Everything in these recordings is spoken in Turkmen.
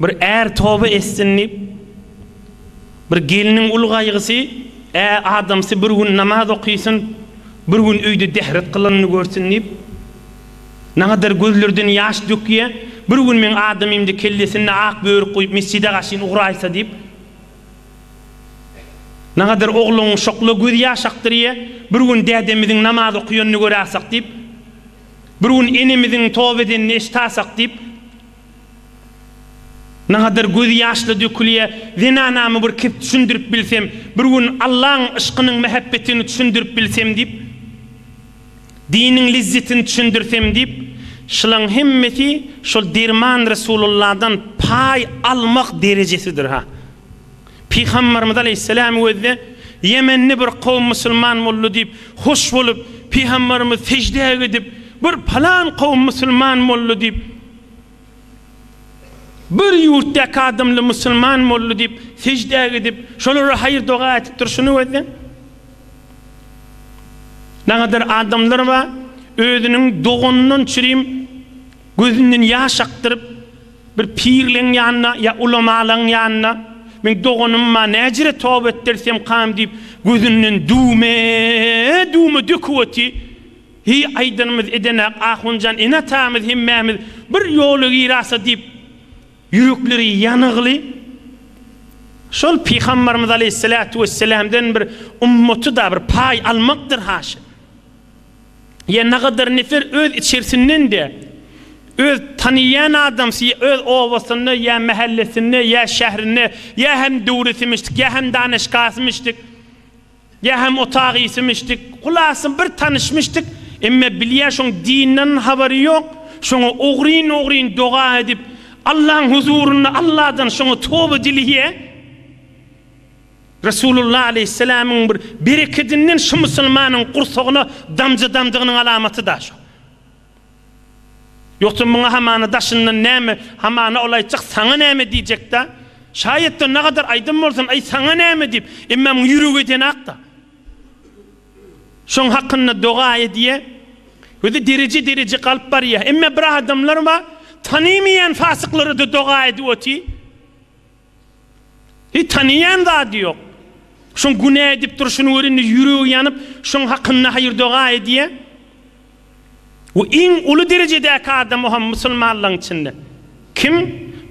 Bir är toba etsin diýip, bir gelniň uly gaýgysy, ä adamsy bir gün namaz okysyn, bir gün öýde dehret kylanyny görsün diýip, nagadar gözlerden ýaş dökýä, bir gün meň adamymda kellesinde ak börük goýup mesjide gaşyn ugraýsa diýip, nagadar ogluň şokla göz ýaş akdyrýa, bir gün dädemiziň namaz okýanyny göräsak diýip, bir gün enemiziň toba edenini eşitasak diýip, Nagadar gözi ýaşly dökülýä, Zenanamy bir kep düşündirip bilsem, bir gün Allaň yşkynyň mähebbetini düşündirip bilsem diýip, diniň lezzetini düşündirsem diýip, şulaň hemmesi şol derman Resululladan paý almak derejesidir ha. Pygamberimiz aleýhissalam gözde Ýemende bir kowum musulman boldy diýip, hoş bolup, Pygamberimiz seždä gidip, bir palan kowum musulman boldy diýip, Bir ýurtdaky adamly musulman boldy diýip, seždä gidip, şolara haýyr-doga edip durşuny gözle. Nagadar adamlar bar, özüniň doganyndan çürim gözünden ýaş akdyryp, bir pirleň ýanyna ýa ulamalaň ýanyna, Meň doganym bar, näjire toba etdirsemkam diýip, gözünden düwme-düwme döküp otyr. Hiý aýdanymyz edenak ahunjan ene-atamyz hemmämiz bir ýola girasa diýip ýürekleri ýanygly şol Pygambarymyz aleýhissalatu wesselamdan bir ummaty-da bir paý almakdyr haşa. Ýa nagadar nefer öz içersinden-de öz tanyýan adamsy öz obasynda ýa mähellesinde ýa şährinde ýa hem döwresimişdik ýa hem danyşgasymyşdyk Ýa hem otagysymişdik, hulasy bir tanyşmyşdyk, emme bilýä şoň dinden habary ýok, şoňa ogryn-ogryn doga edip, Allaň huzurynda Alladan şoňa toba dileýä. Resulullah aleýhissalamyň bir berekedinden şu musulmanyň gursagyna damja damdygynyň alamaty-da şo. Ýogsa muňa hamana daşyndan näme, hamana ol aýtjak saňa näme diýjekdä. Şaýatda nagadar aýdan bolsun, aý saňa näme diýip, emma muň ýüregi edenakda. Şoň hakynda doga edýä. Özi dereje-dereje galyp barýa. Emma bir adamlar bar, tanymaýan fasyklara-da doga edip otyr. Hiç tanaýan zady ýok. Şoň günä edip durşuny görende ýüregi ýanyp, şoň hakynda haýyr-doga edýär. We iň uly derejedäki adam o hem musulmanlaryň içinde. Kim?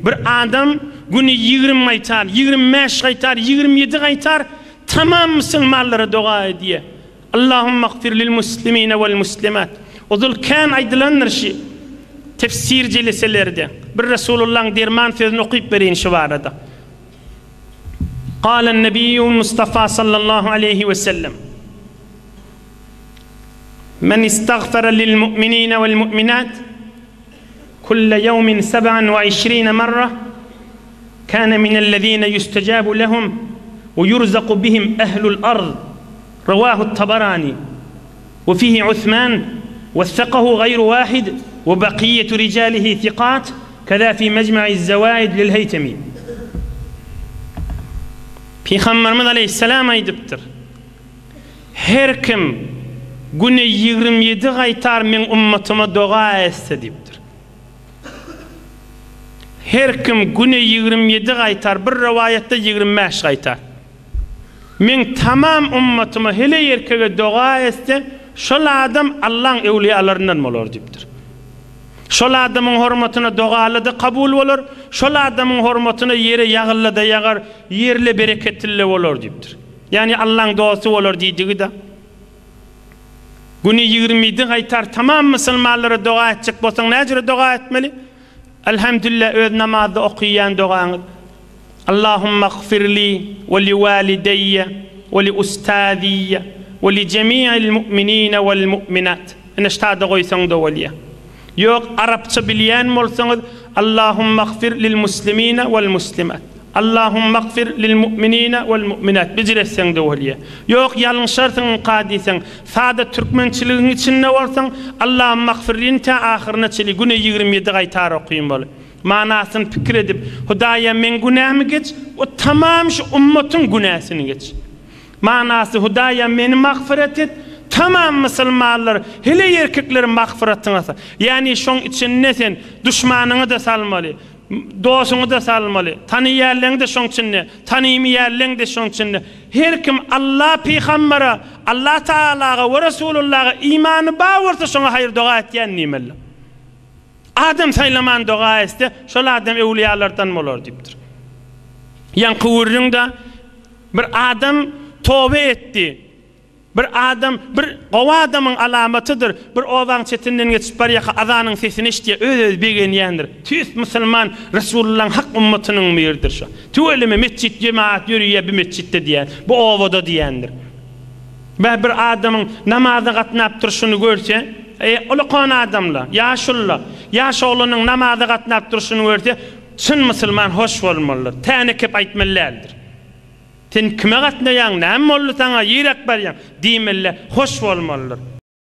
Bir adam güni 20 gaýtar, 25 gaýtar, 27 gaýtar, tamam musulmanlara doga edýär. Allahumma gfir lil muslimine wal muslimat. Ozal kän aýdylandyr şi tefsir jeleselerde. Bir Resulullaň derman sözüni okyp bereýin şu barada. Galen Nebiyyul Mustafa sallallahu aleýhi we sellem. Men istagfara lil mu'minine wal mu'minat kulle ýewmin seb'an we işrine marra kana minellezine yustejabu lehum we yurzaku bihim ehlul ard. Rawahu Tabarani we fihi Usman wessakahu gaýru wahid we bakiýetu rijalihi sikat keza fi Mejmaiz Zewaid lil Heýtemi. Pygamberimiz aleýhissalam aýdypdyr, Her kim güne 27 gaýtar meň ummatyma doga etse diýipdir. Her kim güne 27 gaýtar, bir rowaýatda 25 gaýtar. Meň tamam ummatyma heleý erkege doga etse, şol adam Allaň öwlüýalaryndan bolar diýipdir. Şol adamyň hormatyna dogaly-da kabul bolar, şol adamyň hormatyna ýere ýagylly-da ýagar, ýerle bereketli-le bolar diýipdir. Ýagny Allaň dosty bolar diýdigi-de. Güni 27 gaýtar tamam musulmanlara doga etjek bolsaň näjüre doga etmeli? Elhamdülillah öz namazda okyýan dogaňyz. Allahumma gfirli we li walideýe we li ustaziýe we li jemi'il mu'minine wal mu'minat. Ine ştada goýsaň-da bolýar. Ýok arapça bilýän bolsaňyz Allahumma gfir lil muslimine wal muslimat. Allahumma gfir lil mu'minine wal mu'minat bijir etseň-de bolýar. Ýok ýalňyşarsyňka diýseň, sada türkmençiligiň içinde bolsaň Allahumma gfirlini tä ahyryna çenli güne 27 gaýtar okyn bol. Manasyny pikir edip, Hudaýa meň günämi geç, we tamam şu ummatyň günäsini geç. Manasy, Hudaýa meni magfyrat et, tamam musulmanlar, heleý erkekleri magfyratyňa sal. Ýagny şoň içinde sen duşmanyňy-da salmaly. Dosuňy-da salmaly. Tanyýanlaň-da şoň içinde, tanymaýanlaň-da şoň içinde. Her kim Alla pygambere, Alla Tagalaga we Resulullaga imany bar bolsa şoňa haýyr-doga etýän diýmeli. Adam saýlaman doga etse, şol adam öwlüýalardan bolar diýipdir. Ýaňky gürrüň-de bir adam toba etdi. Bir adam bir gowy adamyň alamatydyr. Bir obaň çetinden geçip barýarka azanyň sesini eşidýär, öz-özi begenýändir. Tüýs musulman Resulullaň hak ummatynyň biridir şo. Tüweleme metjit jemagat ýörüýär bu metjitde diýýän, bu obada diýýändir. Bä bir adamyň namaza gatnap durşuny görse, e, ulakan adamla, ýaşulla, ýaş oglanyň namaza gatnap durşuny görse, çyn musulman hoş bolmalydyr. Täne kep aýtmaly däldir. Sen kime gatnaýaň, näme boldy saňa, ýiräk barýaň? diýmeli-de, hoş bolmalydyr.